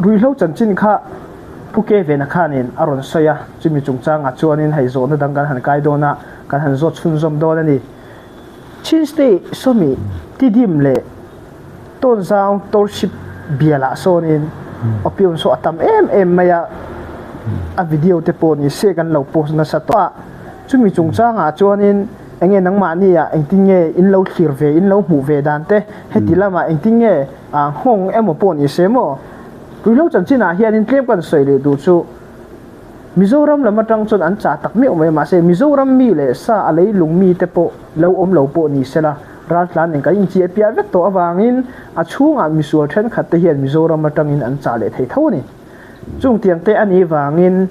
Ruihhlo chanchin kha Pu Kevin-a khanin a rawn sawi a, chumi chungchangah chuanin hei zawhna dang kan han kai dawn a, kan han zawt chhunzawm dawn a ni. Chin State sawmi Tidim leh Tawnzang Township bialah sawnin opium saw a tam em em mai a, a video te pawh ni se kan lo post nasa tawh a, chumi chungchangah chuanin enge nangmahni ah engtin nge in lo thlir ve, in lo hmuh ve dan te, heti lamah engtin nge nghawng emaw pawh ni se maw? Ruihhlo chanchinah hianin tlem kan sawi leh duh chu Mizoram lam atang chuan an chah tak meuh mai a, mahse Mizoram mi leh sa a leilung mi te pawh lo awm lo pawh ni sela, raltlan nen kan inchiah piah vek tawh avangin a chhungah misual thenkhat te hian Mizoram atangin an chah leh thei tho a ni. Chung tiang te a nih vangin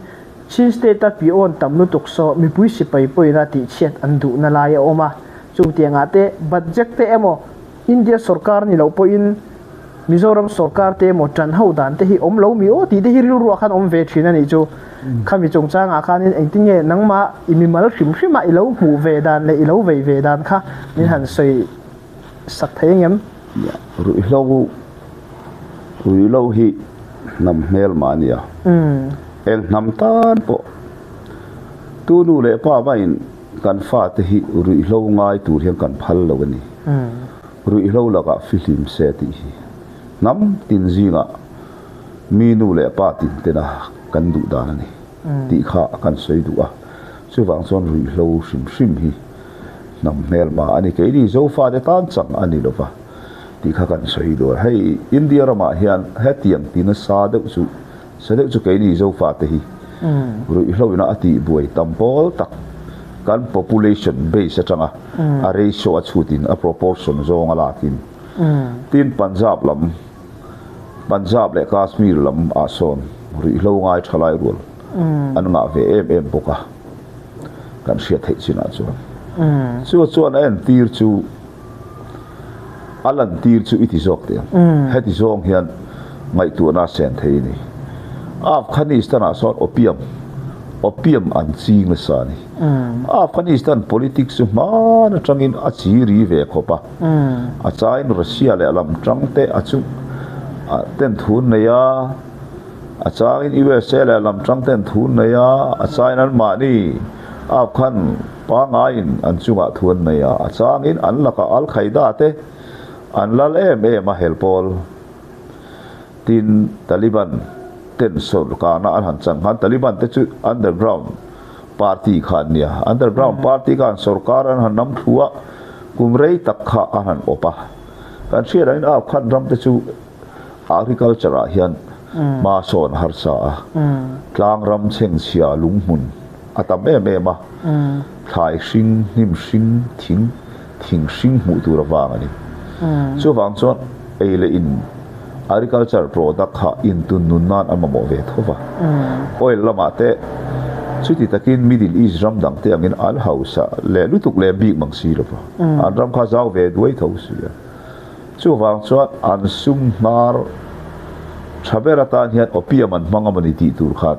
Chin State a piawn tam lutuk saw mipui sipai pawina tihchhiat an duhna lai a awm a, chung tiangah te budget te emaw India sorkar ni loh pawhin Mizoram sorkar te emaw tan ho dan te hi awm lo mi aw tih te hi rilruah khan awm ve thin a nih chu. Khami chungchangah khanin engtin nge nangmah i mimal hrim hrima i lo hmuh ve dan leh i lo vei ve dan kha min han sawi sak thei engem? Ruihhlo, Ruihhlo hi hnam hmel mah a nia. Eng hnam tan pawh tu nu leh pa vain kan fate hi ruihhlo ngai tur hian kan phal lo a ni. Ruihhlo lakah fihlim se tih hi hnam tin zingah mi nu leh pa tin tena kan duh dan a ni tih kha kan sawi duh a. Chuvang chuan ruihhlo hrim hrim hi hnam hmelma a ni. Keini Zofate tan chang a ni lova tih kha kan sawi duh a. Hei India ramah hian hetiang ti nasa deuh chu sa deuh chu keini Zofate hi ruihhlo ina a tihbuai tam pawl tak kan population base atanga a ratio a chhutin a proportion zawng a lakin tin Punjab lam Punjab leh Kashmir lam ah sawn ruihhlo ngai tha lai rual an ngah ve em em bawk a kan hriat theih chinah chuan chu chuan a entir chu A lantir chu i ti zawk teh ang. Heti zawng hian ngaihtuahna a sen thei a ni. Afghanistan-ah sawn opium, opium an ching nasa a ni. Afghanistan politics chu hman atangin a chi ri ve khawp a. A chain Russia leh a lam tang te a chu ten thu an nei a, a changin USA leh a lam tang ten thu an nei a, a chain anmahni Afghan Pangaiin an chungah thu an nei a, a changin an lakah Al Qaeda te an lal em em a hel pawl. Tin, Taliban ten sorkarna an han chan khan Taliban te chu underground party kha an nia. Underground party khan sorkar an han ram thu a, kum rei tak kha an han awp a. Kan hriat angin Afghan ram te chu agriculture ah hian hma sawn a harsa a, tlang ram chhengchhia lunghmun a tam em em a, thlai hring, hnim hring, thing, thing hring hmuh tur avang a ni. Chuvang chuan ei leh in agriculture product kha intun nun nan a mamawh ve tho va. Oil lamah te chuti takin Middle East ram dang te angin an hausa leh lutuk lem bik mang si lo va, an ram kha zau ve duai tho si a. Chuvang chuan an sum hnar tha ber atan hian opium an hmang a mawni tih tur khan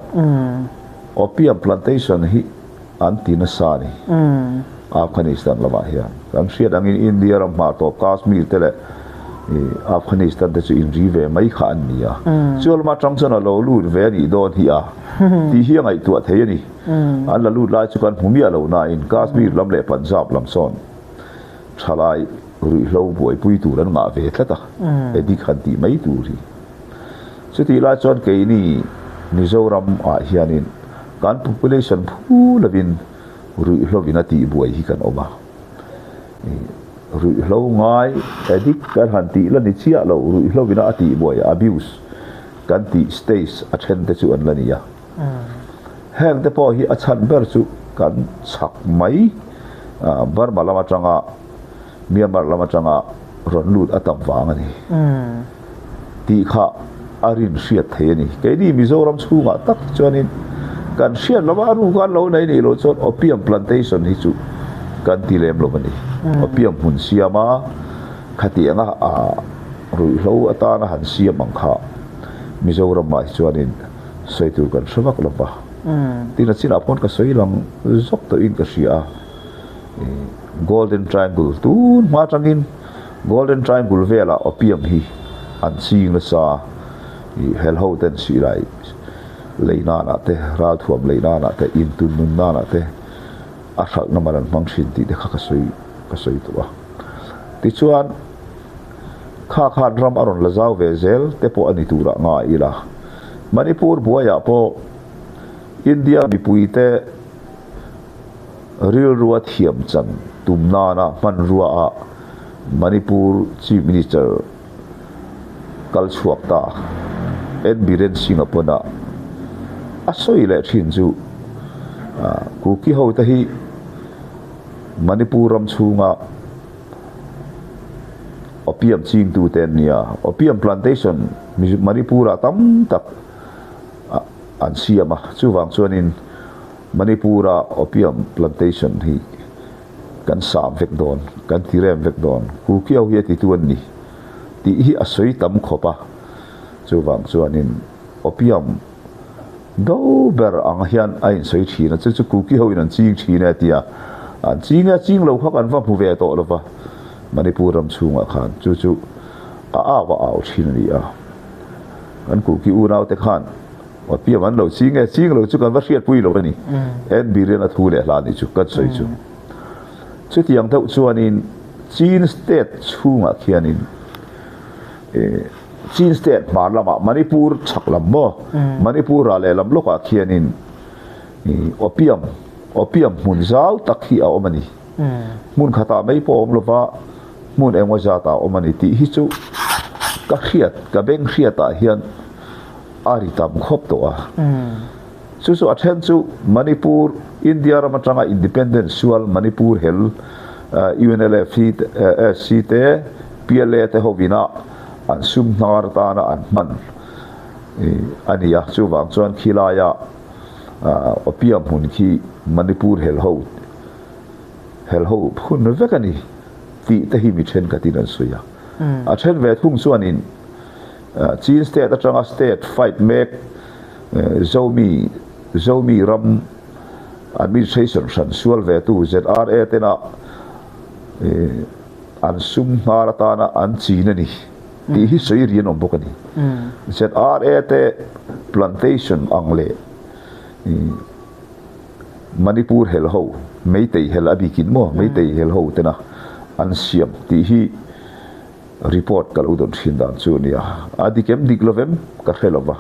opium plantation hi an ti nasa a ni. Afghanistan lamah hian kan hriat angin India ram hmar tawp Kashmir te leh Afghanistan te chu inri ve mai kha an ni a. Chu lama tang chuan a lo lut ve a nih dawn hi a tih hi a ngaihtuah thei a ni. An la lut lai chu kan hmu miah lo nain Kashmir lam leh Punjab lam sawn thalai ruihhlo buaipui tur an ngah ve tlat a, addict han tih mai tur hi. Chutih lai chuan keini Mizoram ah hianin kan population phu lovin ruihhlovin a tihbuai hi kan awm a. Ruihhlo ngai addict kan han tih la ni chiah lo, ruihhlovin a tihbuai abuse kan tih stage a then te chu an la ni a. Heng te pawh hi a chhan ber chu kan chak mai Burma lam atanga Myanmar lam atanga rawn lut a tam vang a ni tih kha a rin hriat thei a ni. Keini Mizoram chhungah tak hi chuanin kan hriat lova a ruk an lo nei nih loh chuan opium plantation hi chu kan ti lem lo a ni. Opium hmun siama khatianga ruihhlo atana han siam ang kha Mizoramah hi chuanin sawi tur kan hre vak lo va. Tin a chinah pawn ka sawi lang zawk tawhin ka hria a. Golden Triangle tun hma atangin Golden Triangle velah opium hi an ching nasa. Hel ho ten silai lei nanah te, ralthuam lei nanah te, intun nun nanah te a hralhna man an hmang thin tih te kha ka sawi ka sawi tawh a. Tichuan, kha khan ram a rawn la zau ve zel te pawh a ni turah ngai ila. Manipur buaiah pawh India mipuite rilrua thiam chan tum nana hmanrua ah Manipur Chief Minister kal chhuak ta N Biren Singh-a pawn a sawi leh thin chu Kuki ho te hi Manipur ram chhunga opium chingtu te an ni a, opium plantation Manipur-ah tam tak an siam a, chuvang chuanin Manipur-a opium plantation hi kan sam vek dawn, kan ti rem vek dawn, Kuki ho hi a titu an ni tih hi a sawi tam khawp a, chuvang chuanin opium do ber ang hian a insawi thin a, chu chu Kuki ho in an ching thin e tia an ching e, ching lo kha kan va hmu ve tawh lova, Manipur ram chhungah khan chu chu a au a au thin a ni a, kan Kuki unau te khan opium an lo ching e, ching lo chu kan va hriatpui lo a ni, en birin a thu leh hla nih chu kan sawi chu. Chutiang deuh chuanin Chin state chhungah khianin Chin state hmar lamah Manipur chhak lam maw Manipur ah lehlam lawkah khianin opium opium hmun zau tak hi a awm a ni. Hmun khatah mai pawh a awm lova hmun engmaw zatah a awm a ni tih hi chu ka hriat ka beng hriatah hian a ri tam khawp tawh a. Chu chu a then chu Manipur, India ram atanga independent sual Manipur hel UNLF SC te, PLA te hovina an sum hnar atana an hman a ni a. Chuvang chuan khilaia opium hmun khi Manipur hel ho hel ho phun vek a ni tih te hi mi thenkhatin an sawi a. A then ve thung chuanin Chin state atanga state fight mek Zomi Zomi ram administration hran sual ve tu ZRA tena an sum hnar atana an chin a ni tih hi sawi ri an awm bawk a ni. ZRA te plantation ang leh Manipur hel ho Meitei hel a bikin maw Meitei hel ho tena an siam tih hi Report ka lo dawn thin dan chu a nia. A dik em dik lovem ka hre lova.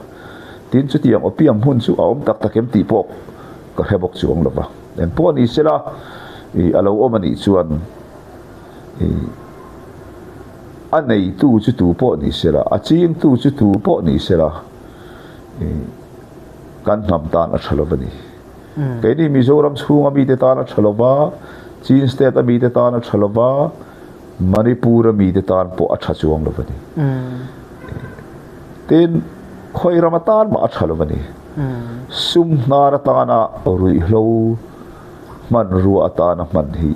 Tin chutiang opium hmun chu a awm tak tak em tih pawh ka hre bawk chuang lova. Engpawh a ni sela ih a lo awm a nih chuan ih a neitu chu tu pawh ni sela, a chingtu chu tu pawh ni sela ih kan hnam tan a tha lova ni. Keini Mizoram chhunga mite tan a tha lova, Chin state a mite tan a tha lova, Manipur a mite tan pawh a tha chuang lo a ni. Tin, khawi ram atan mah a tha lo a ni. Sum hnar atana ruihhlo hmanrua atana hman hi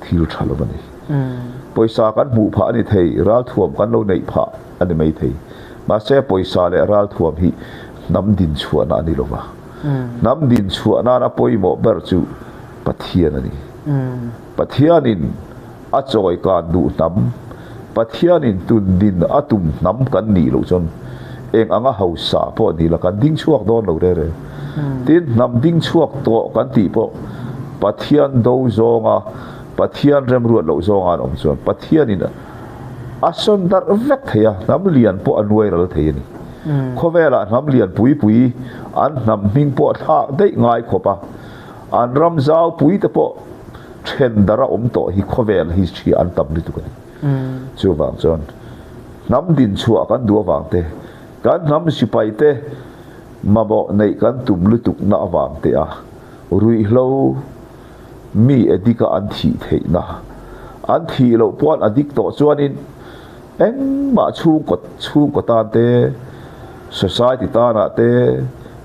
thil tha lo a ni. Pawisa kan hmuh phah a ni thei, ralthuam kan lo neih phah a ni mai thei. Mahse, pawisa leh ralthuam hi hnam din chhuahna a ni lo va. Hnam din chhuah nana pawimawh ber chu Pathian a ni. Pathianin a chawi kan duh hnam, Pathianin tun din a tum hnam kan nih loh chuan eng anga hausa pawh ni la kan ding chhuak dawn lo reng reng. Tin, hnam ding chhuak tawh kan tih pawh Pathian do zawnga, Pathian remruat loh zawnga an awm chuan Pathianin a sawn darh vek thei a, hnam lian pawh a nuai ral thei a ni. Khawvelah hnam lian pui pui an hnam hming pawh thlak daih ngai khawp a, An ram zau pui te pawh then dar a awm tawh hi khawvel history an tam lutuk a ni. Chuvang chuan hnam din chhuah kan duh avang te, kan hnam sipai te mamawh neih kan tum lutuk na avang te a ruihhlo mi addict a an thih theih na, an thih loh pawh an addict tawh chuanin Engmah chhungkaw chhungkaw tan te, society tanah te,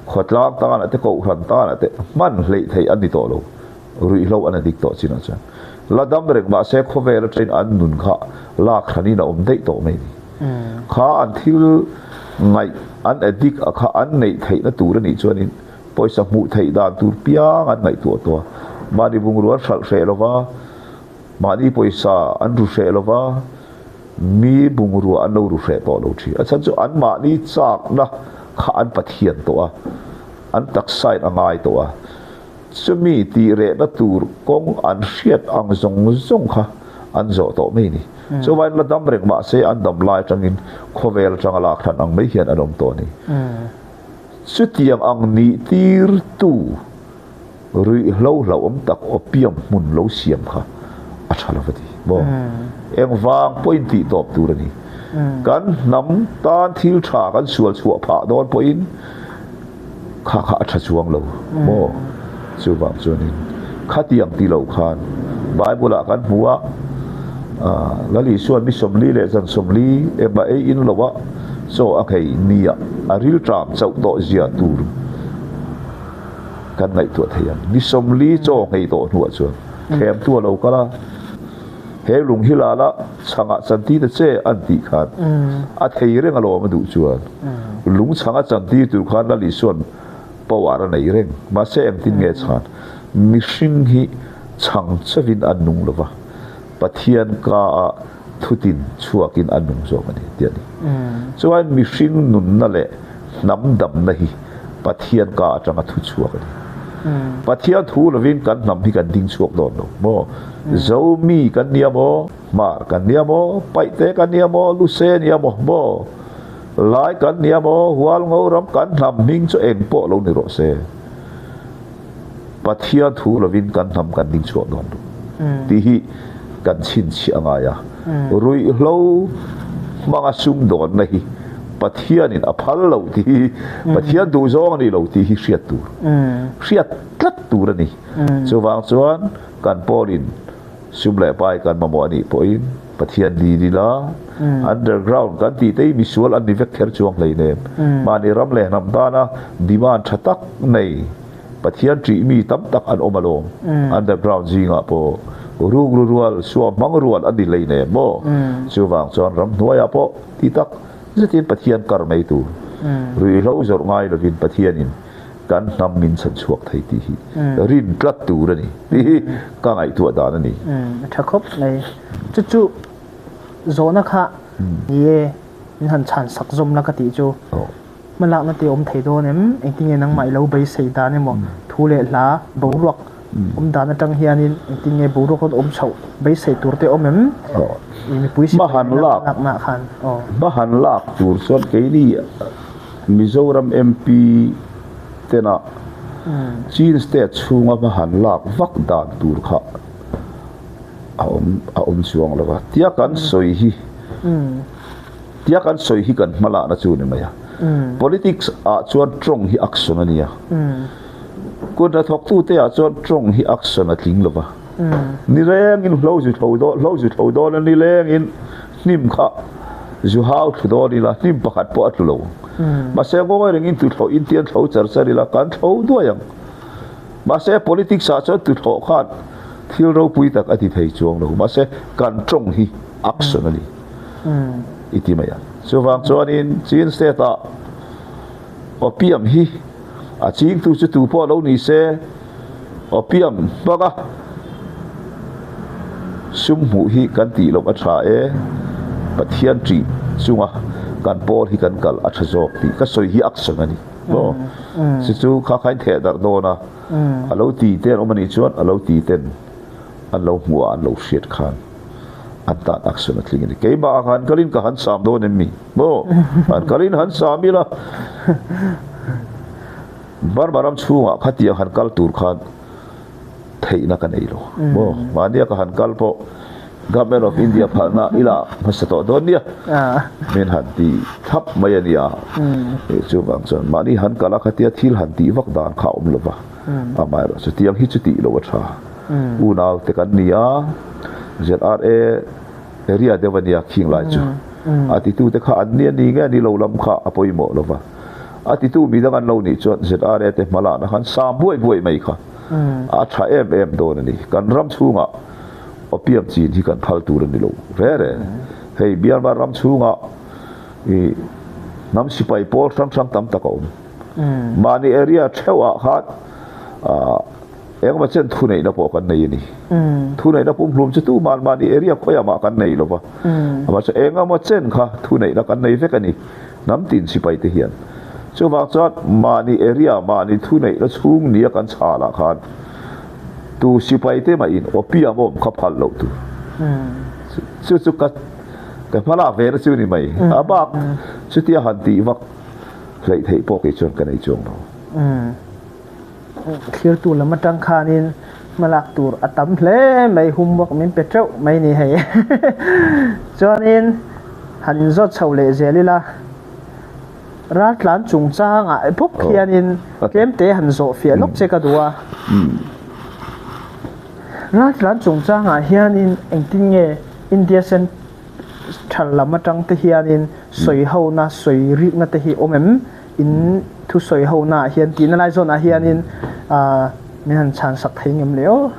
khawtlang tanah te, kohhran tanah te hman hleih theih an ni tawh lo. Ruihhlo an addict tawh chinah chuan la dam reng mahse khawvel atangin an nun kha lak hranin a awm daih tawh mai a ni. Kha an thil ngaih an addict a kha an neih theihna tur a nih chuanin pawisa hmuh theih dan tur piang an ngaihtuah tawh a. Mahni bungrua an hralh hreh lova, mahni pawisa an ru hreh lova. Mi bungrua an lo ru hreh tawh lo thin. A chhan chu anmahni chakna kha an pathian tawh a, an taksain a ngai tawh a. Chumi tih rehna tur kawng an hriat ang zawng zawng kha an zawh tawh mai a ni. Chuvain la dam reng mah se an dam lai atangin khawvel atanga lak hran ang mai hian an awm tawh a ni. Chutiang ang nih tirtu ruihhlo hlauhawm tak opium hmun lo siam kha a tha lo a ti maw? Engvang pawhin tih tawp tur a ni. Kan hnam tan thil tha kan sual chhuah phah dawn pawhin kha kha a tha chuang lo maw? Chuvang chuanin khatiang ti lo khan Bible ah kan hmu a, Lal Isuan mi 40 leh zan 40 engmah ei in lo a chaw a nghei nia a rilṭam chauh tawh zia tur kan ngaihtuah thei ang. Ni 40 chaw nghei tawh hnuah chuan thlemtu a lo kal a, he lung hi lala chhangah chantir ta che an tih khan a thei reng alawm a duh chuan lung chhanga chantir tur khan Lal Isuan power a nei reng. Mahse engtin nge chhan? Mihring hi chhang chauhin an nung lova, Pathian ka a thutin chhuakin an nung zawk a ni tih a ni. Chuan mihring nunna leh hnam damna hi Pathian ka atanga thu chhuak a ni. Pathian thu lovin kan hnam hi kan ding chhuak dawn lo maw? Zomi kan nia maw? Hmar kan nia maw? Paihte kan nia maw? Luse nia maw? Maw? Lai kan nia maw? Hualngo ram kan hnam hming chu eng pawh lo ni rawh se. Pathian thu lovin kan hnam kan ding chhuak dawn lo tih hi kan chhinchhiah a ngai a. Ruihhlo hmanga sumdawnna hi Pathianin a phal lo tih hi Pathian duhzawng a ni lo tih hi hriat tur, hriat tlat tur a ni. Chuvang chuan kan pawlin sum leh pai kan mamawh a nih pawhin Pathian dil ila, underground kan tih te hi misual an ni vek kher chuang hleinem. Mahni ram leh hnam tana demand tha tak nei Pathian ṭih mi tam tak an awm alawm. Underground zingah pawh rukru rual, suam hmang rual an ni hleinem maw? Chuvang chuan ramhnuaiah pawh ti tak zetin Pathian kar mai tur ruihhlo zawrh ngai lovin Pathianin kan hnam min chhan chhuak thei tih hi rin tlat tur a ni tih hi ka ngaihtuah dan a ni. A tha khawp mai. Chu chu zawhna kha ni e, min han chhan sak zawm la ka tih chu. Hmalakna te awm thei dawn em? Engtin nge nangmah i lo beisei dan emaw thu leh hla boruak awm dan atang hianin engtin nge boruak rawn awm chhoh beisei tur te awm em? I mipui sipai nena hmalakna ah khan aw. Hma han lak tur chuan keini Mizoram MP tena Chin state chhunga hma han lak vak dan tur kha a awm a awm chuang lo va. Tia kan sawi hi. Tia kan sawi hi kan hmalakna chu ni mai a. Politics ah chuan tawng hi action a nia. Kut hnathawktute ah chuan tawng hi action a tling lova. Ni rengin hlo zu thlo dawn hlo zu thlo dawn a ni lengin hnim kha zu hau thlu dawn ila hnim pakhat pawh a tlu lo. Mahse ngawi rengin tuthlawh in tian thlo char char ila kan thlo duai ang. Mahse politics ah chuan tuthlawh khan thil ropui tak a ti thei chuang lo. Mahse kan tawng hi action a ni. I ti mai a. Chuvang chuanin Chin state ah opium hi a chingtu chu tu pawh lo ni se opium hmanga sum hmuh hi kan tih loh a tha e, Pathian ṭih chunga kan pawl hi kan kal a tha zawk tih ka sawi hi action a ni maw? Chu chu kha khain theh darh dawn a, a lo ti ten awm a nih chuan a lo ti ten an lo hmuh a an lo hriat khan. An tan action a tling a ni. Keimah ang han kalin ka han sam dawn em mi? Maw? Han kalin han sam ila. Burma ram chhungah khatiang han kal tur khan theihna ka nei lo. Maw? Mahnia ka han kal pawh Government of India phalna ila hmasa tawh dawn nia. Min han ti thlap mai a nia. Chuvang chuan mahni han kal a khatia thil han tih vak dan kha a awm lova. Amaherawh chutiang hi chu tih loh a tha. Unau te kan ni a, ZRA area deuh a nia khing lai chu. A titu te kha an ni a ni nge ni lo lam kha a pawimawh lo va. A titu mi dang an lo nih chuan ZRA te hma lahna khan sam buai buai mai kha a tha em em dawn a ni. Kan ram chhungah opium chin hi kan phal tur a ni lo re re. Hei Myanmar ram chhungah i hnam sipai pawl hrang hrang tam tak a awm. Mahni area theuhah khan ah. Engemaw chen thuneihna pawh kan nei a ni. Thuneihna pumhlum chu tuman mahni area khawiah mah kan nei lova. Amah chu engemaw chen kha thuneihna kan nei vek a ni, hnam tin sipai te hian. Chuvang chuan mahni area, mahni thuneihna chhung nia kan chhalah khan tu sipai te mahin opium awm kha phal loh tur. Chu chu ka ka hmalak ve na chu ni mai. A bak chutia han tih vak hleih theih pawh kei chuan ka nei chuang lo. Thirtu lam atang khanin hmalak tur a tam hle mai, homework min pe teuh mai ni hei. Chuanin han inzawt chho leh zel ila, raltlan chungchangah bawk hianin tlemte han zawh fiah lawk che ka duh a. Raltlan chungchangah hianin engtin nge India Central lam atang te hianin sawi hona, sawi rikna te hi awm em? In thusawi ho naah hian tihna lai zawnah hianin min han chhan sak thei ngem le aw.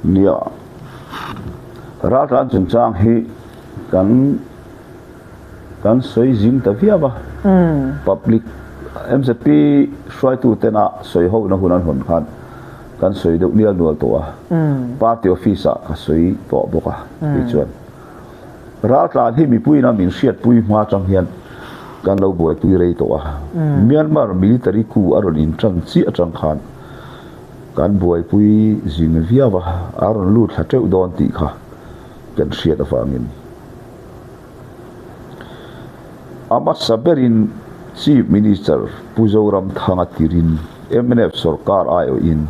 Nia, raltlan chungchang hi kan kan sawi zing ta viau a, public mzp hruaitu tena sawi ho na hun an hawn khan kan sawi deuh nial nual tawh a, party office ah ka sawi tawh bawk a tichuan. Raltlan hi mipuiin a min hriatpui hma atang hian kan lo buaipui rei tawh a. Myanmar military coup a rawn intan chiah atang khan kan buaipui zing viau a, a rawn lut thla teuh dawn tih kha kan hriat avangin a hmasa berin Chief Minister Pu Zoramthanga tirin mnf sorkar aiawhin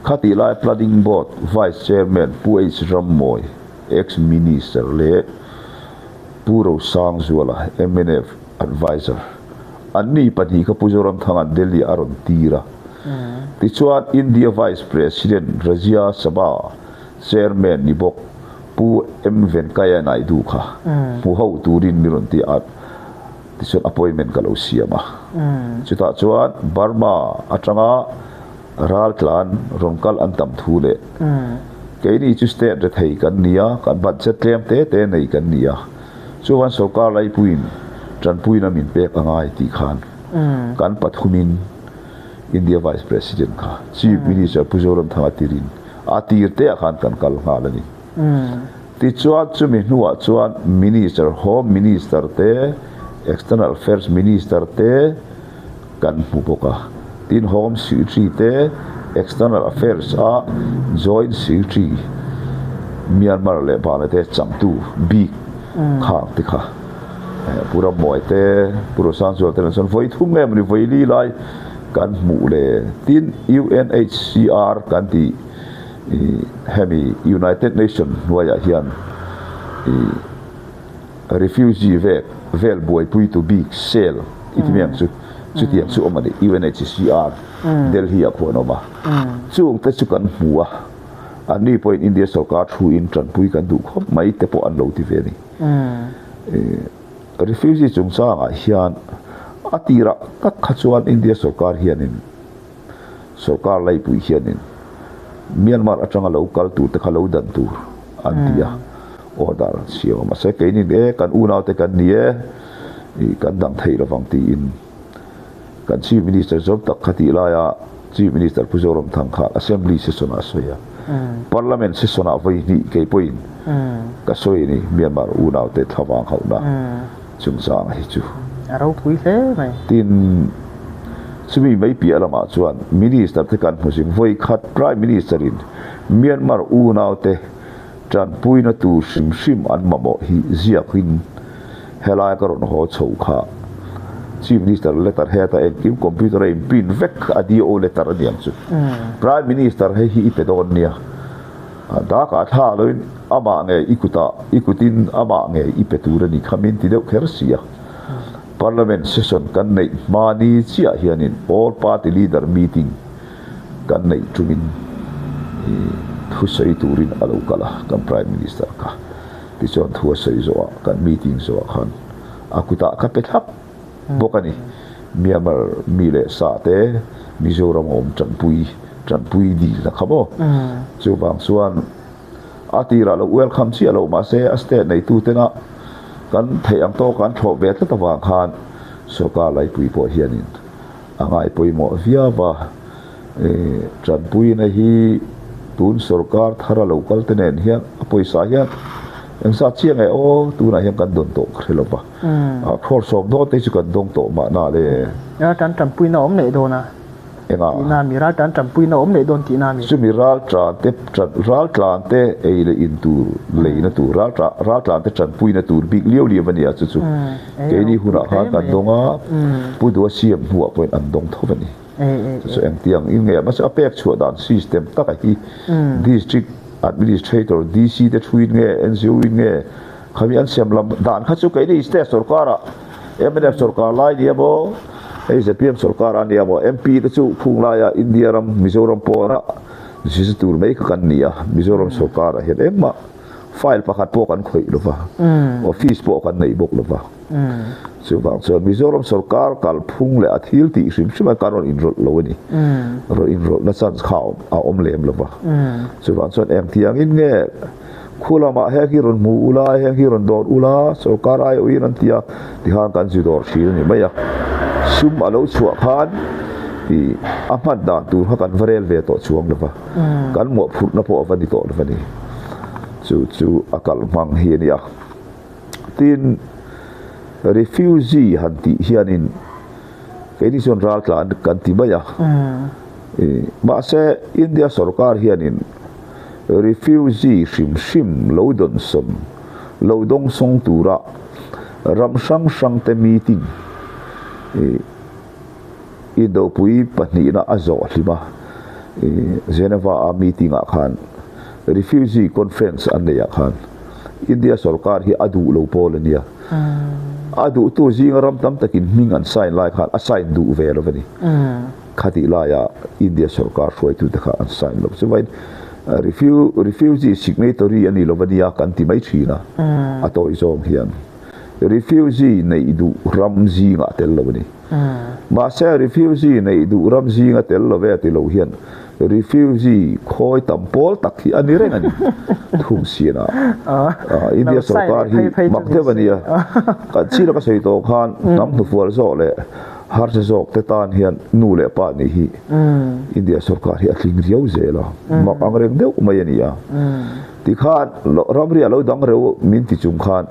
khatih lai Planning Board Vice Chairman Pu H Rammawi Ex-Minister leh Pu Rosangzuala, mnf Adviser, anni pahnih kha Pu Zoramthanga'n Delhi a rawn tir a. Tichuan, India Vice President Rajya Sabha Chairman ni bawk Pu M Venkaiah Naidu kha hmu ho turin min rawn ti a, tichuan appointment ka lo siam a. Chutah chuan Burma atanga Raltlan rawn kal an tam thu leh keini chu state rethei kan ni a, kan budget tlem te te nei kan ni a, chuan sorkar laipuiin tanpuina min pek a ngai tih khan kan pathumin India Vice President kha Chief Minister Pu Zoramthanga tirin a tir te ah khan kan kal nghal a ni. Tichuan chumi hnuah chuan Minister, Home Minister te, External Affairs Minister te, Kan hmu bawk a. Tin, Home Secretary te External Affairs a Joint Secretary Myanmar leh Bangladesh changtu bik khang te kha Pu Rammawi te, Pu Rosangzuala te nen chuan vawi thum nge mawni vawi li lai kan hmuh le. Tin, UNHCR kan tih hemi United Nation hnuaiah hian ih Refugee vek vel buaipuitu bik cell i ti mai ang chu, chutiang chu awm a ni, UNHCR, Delhi ah khuan a awm a. Chung te chu kan hmu a, anni pawhin India sorkar thu in tanpui kan duh khawp mai te pawh an lo ti ve a ni. Refugee chungchangah hian a tirah tak kha chuan India sorkar hianin Sorkar laipui hianin Myanmar atanga lo kal tur te kha lo dan tur an ti a, order an siam a. Mahse keinin e kan unaute kan ni e, ih kan dang thei lovang tiin kan Chief Minister zawm tak kha tih laia Chief Minister Pu Zoramthang kha Assembly session ah a sawi a. Parliament session ah vawi hnih kei pawhin ka sawi a ni Myanmar unaute thlavang hauhna. Chungchang hi chu. A ropui hle mai. Tin, chumi mai piah lamah chuan Minister te kan hmu zing vawi khat Prime Minister in Myanmar unaute tanpuina tur hrim hrim an mamawh hi ziakin helai ka rawn haw chho kha Chief Minister letter heta engkim computer a in print vek a DO letter a niang chu. Prime Minister hei hi i pe dawn nia. Dakah thla loin amah nge i kutah, i kutin amah nge i pe tur a ni kha min ti deuh kher si a. Parliament session kan neih hma ni chiah hianin All Party Leader Meeting kan neih tumin thusawi turin a lo kal a, kan Prime Minister kha. Tichuan thu a sawi zawhah kan meeting zawhah khan a kutah ka pe thlap bawk a ni. Myanmar mi leh sa te Mizoram a awm tanpui tanpui dil na kha maw? Chuvang chuan a tirah lo welcome chiah lo mahse a state neitu tena kan theih ang tawk an thlawh ve tlat avang khan sorkar laipui pawh hianin a ngaipawimawh viau va. Tanpuina hi tun sorkar thar a lo kal te nen hian a pawisa hian engzat chiah nge aw tunah hian kan dawn tawh ka hre lo va. Crore sawm dawn te hi chu kan dawng tawh mahna le. Ral tan tanpuina awm leh dawn a tihna a mi? Ral tan tanpuina awm leh dawn tihna a mi? Chumi ral tlan te ral tlan te ei leh in tur leina tur ral ral tlan te tanpuina tur bik liau liau a nia chu chu keini hunah khan kan dawng a, Pu Dua Siam hnuah pawhin an dawng tho a ni. Chu chu engtiang in nge mahse a pek chhuah dan system taka hi District Administrator, DC, te thuin nge NGO in nge khami an siam lam dan kha chu keini state sorkar ah mnf sorkar lai nia maw hei zpm sorkar a nia maw MP te chu khung laia India ram Mizoram pawn ah zir tur mai kha kan ni a Mizoram sorkar ah hian engmah file pakhat pawh kan khawih lova office pawh kan nei bawk lova. Chuvang chuan Mizoram sorkar kalphung leh a thil tih hrim hrim a kan rawn inrawlh lo a ni. Rawn inrawlhna chance kha a awm lem lo va. Chuvang chuan engtiangin nge khu lamah heng hi rawn hmu ula, heng hi rawn dawr ula, sorkar aiawhin an ti a, tikhan kan zu dawr thin a ni mai a. Sum a lo chhuah khan ih a hman dan tur kha kan va rel ve tawh chuang lo va. Kan mawhphurhna pawh a va ni tawh lo va ni. Chu chu a kalhmang hi a ni a. Tin, refugee han tih hianin keini chuan raltlan kan ti mai a. Mahse, India sorkar hianin refugee hrim hrim lo dawnsawn, lo dawngsawng tura ram hrang hrangte meeting indopui pahnihna a zawh hlim a. Geneva-a meeting-ah khan Refugee Conference an neihah khan India sorkar hi a duh lo pawl a nia. A duhtu zinga ram tam takin hming an sign lai khan a sign duh ve lo a ni. Khatih laia India sorkar hruaitute kha an sign lo. Chuvain Refugee Signatory a ni lo a nia kan ti mai thin a, a tawi zawng hian Refugee neih duh ram zingah a tel lo a ni. Mahse refugee neih duh ram zinga tel lo ve ti lo hian refugee khawi tam pawl tak hi a ni reng a ni. Thum sian ah India sorkar hi mak deuh a nia. Kan chhira ka sawi tawh khan hnam hnufual zawk leh harsa zawk te tan hian nu leh pa nih hi India sorkar hi a tling riau zel a, mak ang reng deuh mai a ni a. Tikhan ramri a lo dang reuh min ti chung khan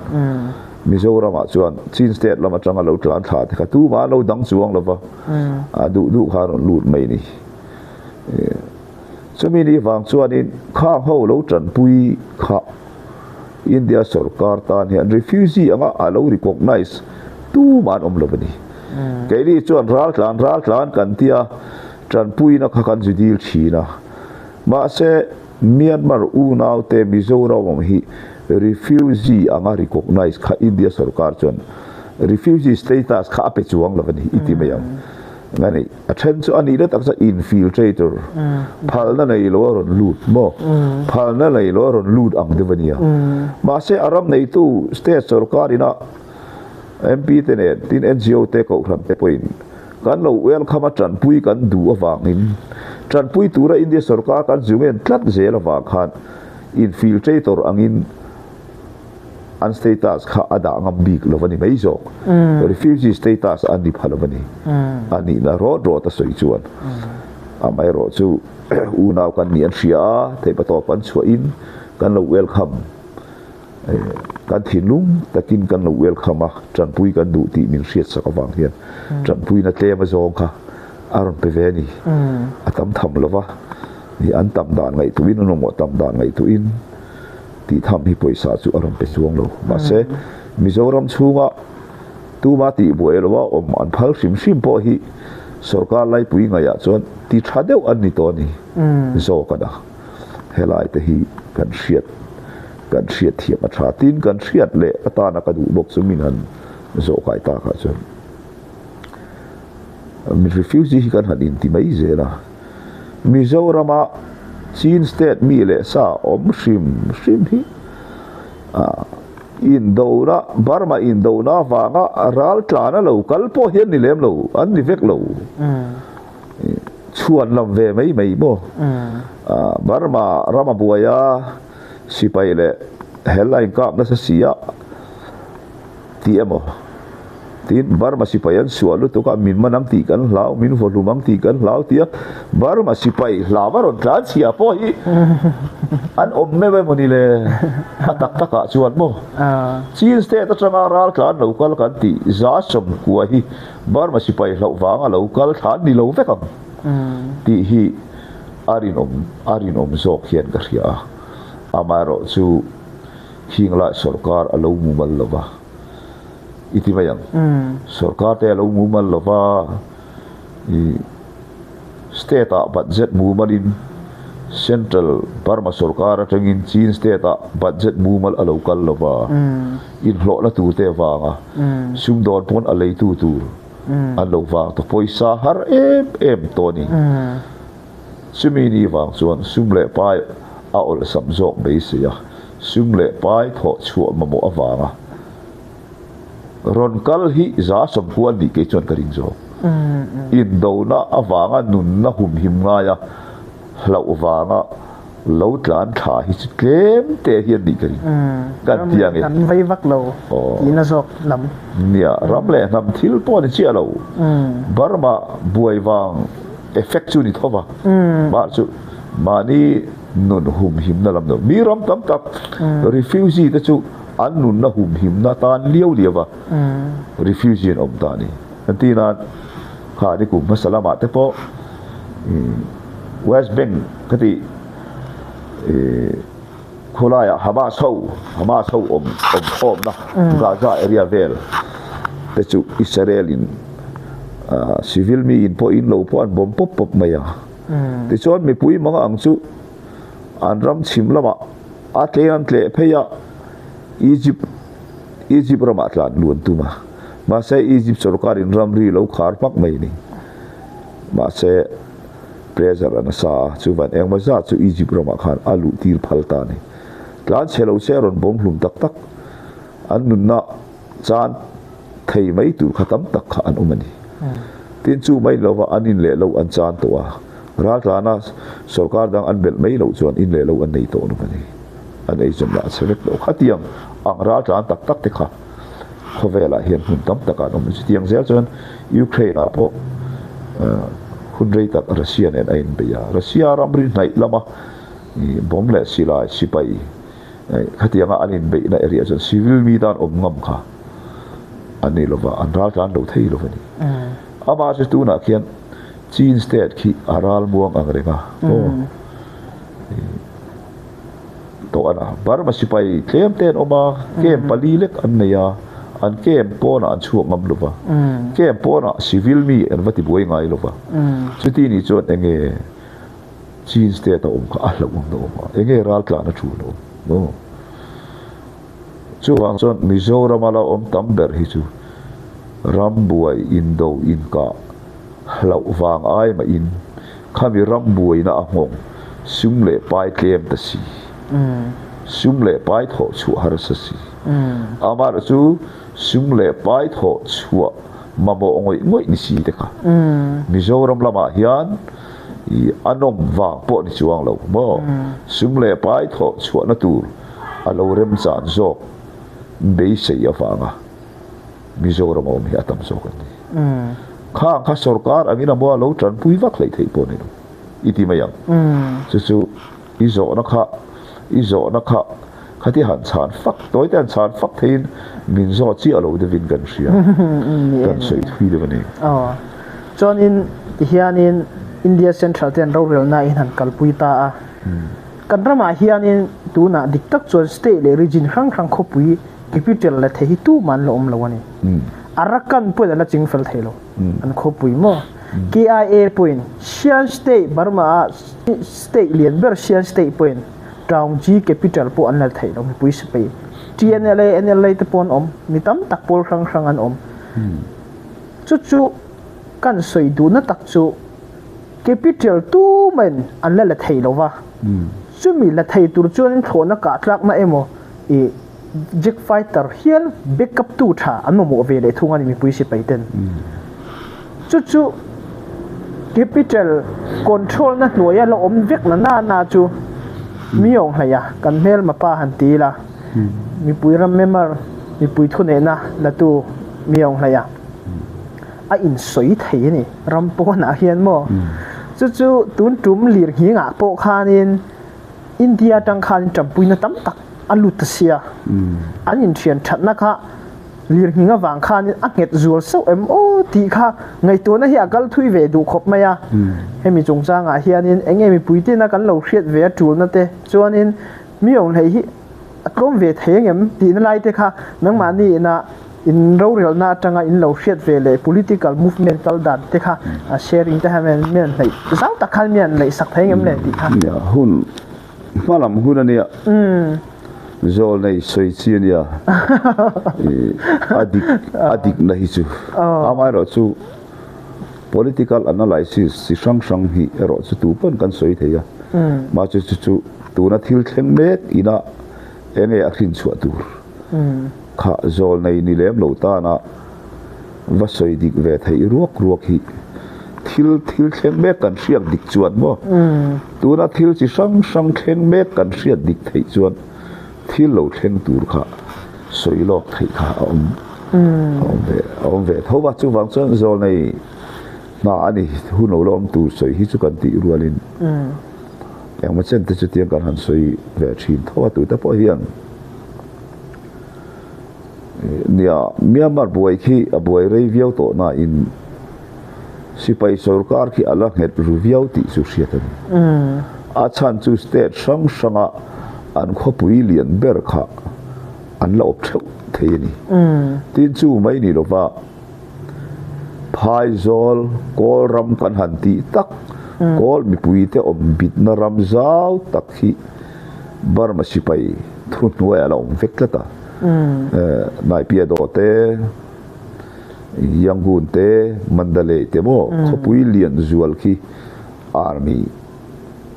Mizoramah chuan Chin State lam atanga lo tlan thla te kha tumah an lo dang chuang lo va, a duh duh kha a rawn lut mai a ni. Chumi ni vang chuanin khang ho lo tanpui kha India sorkar tan hian refugee anga a lo recognise tumah an awm lo a ni. Keini chuan raltlan raltlan kan tia tanpuina kha kan zu dil thin a, mahse Myanmar unaute Mizoram awm hi refugee anga recognise kha India sorkar chuan refugee status kha a pe chuang lo a ni i ti mai ang. Nga ni a then chu a nih na tak chuan infiltrator phalna nei lo a rawn lut maw? Phalna nei lo a rawn lut ang deuh a nia. Mahse a ram neitu state sorkar ina MP te nen tin NGO te kohhran te pawhin Kan lo welcome a tanpui kan duh avangin tanpui tura India sorkar kan zungen tlat zel avang khan infiltrator angin an status kha a dah ngam bik lo a ni mai zawk. Refugee status an ni pha lo a ni. A nihna rawt rawt a sawi chuan amaherawh chu unau kan nih an hria a, theihpatawp an chhuahin kan lo welcome. Kan thinlung takin kan lo welcome a, tanpui kan duh tih min hriatsak avang hian tanpuina tlem a zawng kha a rawn pe ve a ni. A tam tham lo va, an tam dan ngaihtuhin, an awmawh tam dan ngaihtuhin tih tham hi pawisa chu a rawn pe chuang lo. Mahse, Mizoram chhunga tuma tihbuai loa awm an phal hrim hrim pawh hi sorkar laipui ngaihah chuan ti tha deuh an ni tawh a ni zawk a na. Helai te hi kan hriat kan hriat thiam a tha. Tin, kan hriat leh atana ka duh bawk chu min han zawh kai tak ah chuan refugee hi kan han inti mai zel a. Mizorama Chin state mi leh sa awm hrim hrim hi indona, Burma indona avanga ral tlana lo kal pawh hi an ni lem lo, an ni vek lo. Chhuan lam ve mai mai maw? Burma ram a buai a, sipai leh hel a inkap nasa si a tih emaw? Tin, Burma sipai an suah lutuk a, min man ang tih kan hlau, min vaw hlum ang tih kan hlau tia Burma sipai hlau a rawn tlan chhia pawh hi an awm meuh emaw ni le? A tak takah chuan maw? Chin state atanga ral tlan lo kal kan tih 190 hi Burma sipai hlauh vanga lo kal thlan ni lo vek ang tih hi a rinawm a rinawm zawk hian ka hria a. Amaherawhchu khinglai sorkar a lo mumal lo va. I ti mai ang. Sorkar te a lo mumal lo va, i state ah budget mumal in Central Burma sorkar atangin Chin state ah budget mumal a lo kal lo va, inhlawhna tur te avanga sumdawn pawn a leitu tur an lo vang ta pawisa har em em tawh a ni. Chumi ni vang chuan sum leh pai a awlsam zawk beisei a, sum leh pai thawh chhuah mamawh avanga rawn kal hi 190 an nih kei chuan ka ring zawk. Indona avanga nunna humhim ngaia hlauh vanga lo tlan thla hi chu tlem te hi an nih ka ring. Kan ti ang e. Kan vei vak lo tihna zawk lam. Nia, ram leh hnam thil pawh a ni chiah lo. Burma buai vang effect chu ni tho va. Mah chu mahni nun humhimna lam lo. Mi ram tam tak refugee te chu an nunna humhimna tan liau liau va refugee an awm ta a ni. An ti nan kha ni kum hmasa lamah te pawh West Bank ka tih khawlaiah Hamas ho Hamas ho awm awm khawmna Gaza area vel te chu Israel in civil mi in pawh in lo pawh an bawm pawp pawp mai a. Tichuan mipui manga ang chu an ram chhim lamah a tleng an tleh phei a, Egypt Egypt ramah tlan luan tum a. Mahse Egypt sorkar in ramri lo khar hmak mai a ni. Mahse pressure a nasa a, chuvan engmaw zat chu Egypt ramah khan a luh tir phal ta a ni. Tlan chhe lo se a rawn bawm hlum tak tak an nunna chan thei mai tur kha tam tak kha an awm a ni. Tin chu mai lova an in leh lo an chan tawh a, raltlana sorkar dang an belh mai loh chuan in leh lo an nei tawh lo a ni. An eizawn lah a chhe vek lo. Khatiang ang raltlan tak tak te kha khawvelah hian hmun tam takah an awm a. Chutiang zel chuan Ukraine ah pawh hun rei tak Russia nen a inbei a. Russia ramri hnaih lama bomb leh silai sipai Khatianga an inbeihna area chuan civil mi tan awm ngam kha an ni lova, an ral tlan lo thei lo a ni. Amah chu tunah khian Chin state khi a ral muang ang reng a, aw tawh a na. Burma sipai tlem te an awm a, camp pali lek an nei a, an camp pawnah an chhuak ngam lova, camp pawnah civil mi an va ti buai ngai lova. Chuti ni chuan enge Chin state a awm kha a hlauh ang na awm a, enge ral tlan a thu na awm maw? Chuvang chuan Mizoram a la awm tam ber hi chu ram buai indo inkah hlauh vang ai mah in khami ram buaina a nghawng sum leh pai tlem ta si, sum leh pai thawh chhuah harsa si. Amaherawh chu sum leh pai thawh chhuah mamawh ngawih ngawih ni si te kha Mizoram lamah hian I a nawm vang pawh ni chuang lo maw? Sum leh pai thawh chhuahna tur a lo remchan zawk beisei avanga Mizoram a awm hi a tam zawk an ni. Khang kha sorkar angin a maw a lo tanpui vak hleih theih pawh ni lo i ti mai ang. Chu chu i zawhna kha i zawhna kha khati han chhan fak tawi te han chhan fak theiin min zawh chiah lo deuhin kan hria kan sawi thui deuh a ni. Aw. Chuanin tihianin India Central te an rorelna in han kalpui ta a. Kan ramah hianin tunah dik tak chuan state leh region hrang hrang khawpui capital la thei hi tumah an la awm lo a ni. Arakan pawhin an la ching fel thei lo an khawpui maw. KIA pawhin Shan State Burma ah state lian ber Shan State pawhin Taungji capital pawh an la thei lo mipui sipai TNLA, NLA te pawh an awm mi tam tak pawl hrang hrang an awm. Chu chu kan sawi duhna tak chu capital tumahin an la la thei lo va, chumi la thei tur chuanin thlawhna kah tlakna emaw ih jet fighter hial backup tu tha an mamawh ve leh thung a ni mipui sipai ten. Chu chu capital control na hnuaia la awm vek na na na chu mi awng hleih a, kan hmelma pa han ti ila mipui ram member mipui thunehna la tu. Mi Aung Hlaia a insawi thei a ni ram pawnah hian maw. Chu chu tun tum lirnghingah pawh khanin India atang khanin tanpuina tam tak a lut ta sia. An inthian thatna kha lirnghing avang khanin a nghet zual sauh em aw tih kha ngaihtuahna hi a kal thui ve duh khawp mai a. Hemi chungchangah hianin eng nge mipui tina kan lo hriat ve a tulna te chuanin Mi Aung Hlei hi a tlawm ve thei angem tihna lai te kha nangmahni ina in rorelna atanga in lo hriat ve leh political movement kal dan te kha a sharing te kha mi an hleih zau tak khan mi an neih sak thei angem le tih kha. Nia hun hmalam hun ania zawl nei sawi chi ania a dik a dikna hi chu amaherawh chu political analysis chi hrang hrang hi erawh chu tu pawn kan sawi thei a mahse chu chu tuna thil thleng mek ina enge a hrin chhuah tur kha zawl nei ni lem lo tana va sawi dik ve theih ruak ruak hi thil thil thleng mek kan hriat dik chuan maw tuna thil chi hrang hrang thleng mek kan hriat dik theih chuan thil lo thleng tur kha sawi lawk theih kha a awm a awm ve a awm ve tho va chuvang chuan zawl nei hna a ni hun lo la awm tur sawi hi chu kan tih rualin Engmaw chen te chutiang kan han sawi ve thin tho a tute pawh hian nia Myanmar buai khi a buai rei viau tawh nain sipai sorkar khi a la nghet ru viau tih chu hriat a ni. A chhan chu state hrang hranga an khawpui lian ber kha an la awp theuh thei a ni. Tin chu mai ni lova Phaizawl Kawl ram kan han tih tak, Kawl mipuite awm bitna ram zau tak hi Burma sipai thuhnuaiah a la awm vek tlat a. Naipiadaw te, Yangon te, Mandalay te maw khawpui lian zual khi army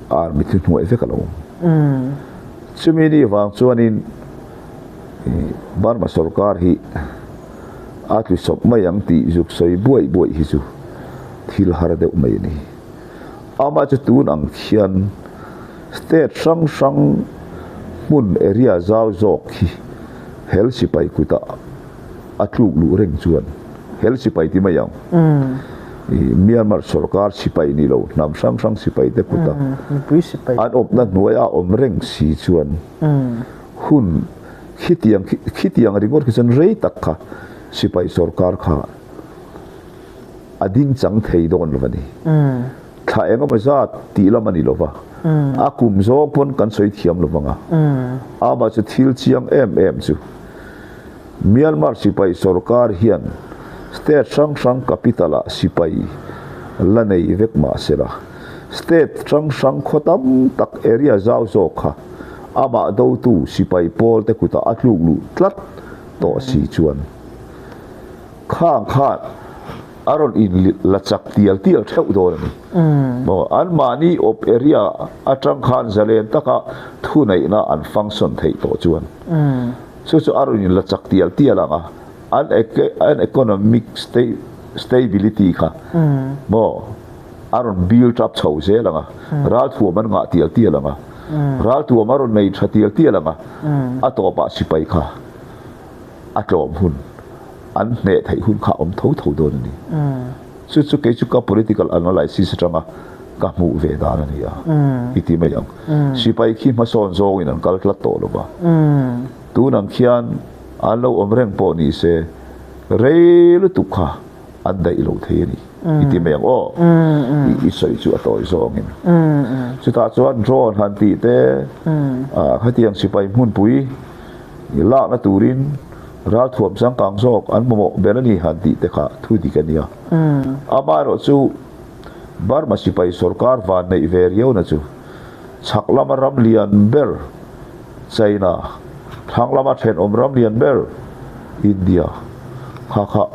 army thuhnuai vek a lo awm. Chumi ni vang chuanin Burma sorkar hi a tlu sawp mai ang tih zuk sawi buaih buaih hi chu thil har deuh mai a ni. Amah chu tun ang khian state hrang hrang hmun area zau zawk hi hel sipai kutah a tluk luh reng chuan hel sipai ti mai ang Myanmar sorkar sipai ni lo hnam hrang hrang sipai te kutah an awpna hnuaiah a awm reng si chuan hun Khitiang khitiang ringawt khi chuan rei tak kha sipai sorkar kha a ding chang thei dawn lo a ni. Thla eng emaw zat tih lam a ni lo va, a kum zawng pawn kan sawi thiam lo vang a. Amah chu thil chiang em em chu Myanmar sipai sorkar hian state hrang hrang capital ah sipai la nei vek mah sela, state hrang hrang khaw tam tak area zau zawk kha Amah dotu sipai pawl te kutah a tluk luh tlat tawh si chuan khang khan a rawn in la chak tial tial theuh dawn a ni. Maw anmahni awp area atang khan zalen taka thuneihna an function theih tawh chuan chu chu a rawn in la chak tial tial ang a, an an economic stability kha maw a rawn build up chho zel ang a, ralthuam an ngah tial tial ang a. Raltuam a rawn nei tha tial tial ang a, a tawpah sipai kha a tlawm hun, an hneh theih hun kha a awm tho tho dawn a ni. Chu chu kei chu ka political analysis atanga ka hmuh ve dan a ni a, i ti mai ang. Sipai khi hmasawn zawngin an kal tlat tawh lo va, tun ang khian an lo awm reng pawh ni se rei lutuk kha an daih lo thei a ni i ti mai ang aw i sawi chu a tawi zawngin chutah chuan drone han tih te khatiang sipai hmunpui lakna turin ralthuam changkang zawk an mamawh ber a ni han tih te kha thu dik a nia amaherawh chu Burma sipai sorkar van neih ve riauna chu chhak lama ram lian ber China thlang lama thenawm ram lian ber India kha kha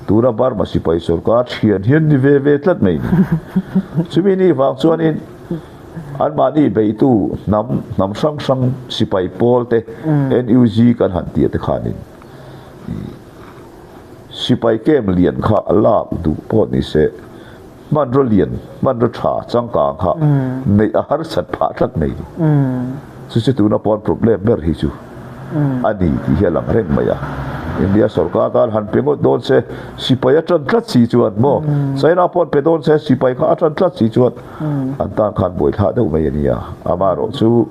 Tuna Burma sipai sorkar thian hian ni ve ve tlat mai ni. Chumi ni vang chuanin anmahni beitu hnam hnam hrang hrang sipai pawl te NUG kan han tia te khanin sipai kem lian kha a lak duh pawh ni se hmanraw lian hmanraw tha changkang kha neih a harsat phah tlat mai ni. Chu chu tuna pawn problem ber hi chu a ni tih hi a lang reng mai a. India sorkar tan han pe ngawt dawn se sipai a tan tlat si chuan maw China pawh an pe dawn se sipai kha a tan tlat si chuan an tan khan buaithlah deuh mai a nia. Amaherawhchu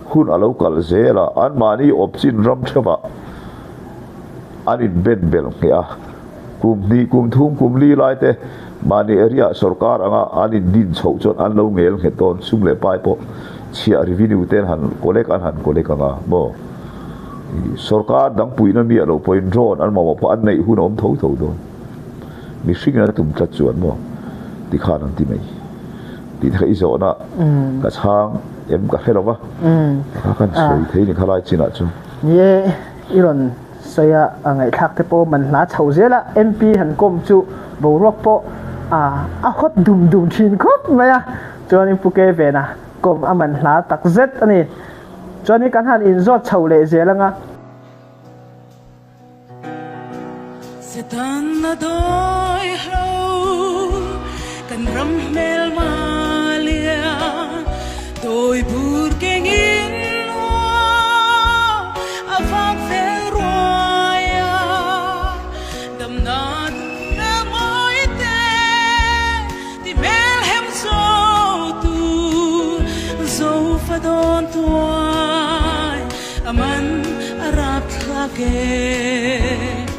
hun a lo kal zel a, anmahni awpchin ram theuhah an inben belh ngheh a, kum hnih, kum thum, kum li lai te mahni area sorkar anga an indin chhoh chuan an lo ngel nghet dawn, sum leh pai pawh chhiah revenue te an han collect an han collect anga maw? Sorkar dang puihna miah loh pawhin drone an mamawh pawh an neih hun a awm tho tho dawn. Mihringin an tum tlat chuan maw tikhan an ti mai tih te kha i zawhna ka chhang em ka hre lo va, kha khan sawi thei ni kha lai chinah chuan. Ni e, i rawn sawi a, a ngaihthlak te pawh man hla chho zel a, MP han kawm chu boruak pawh a hawt dum dum thin khawp mai a, chuanin Pu Ke Vena kawm a man hla tak zet a ni. Chuanin kan han inzawt chho leh zel anga. Setan a dawi hlo kan ram hmel malia dawi bur kengin aw a vak vel ruai a damna duhna mawi te ti hmel hem zo tu zo fa dawn tuai a man a rap thlak e.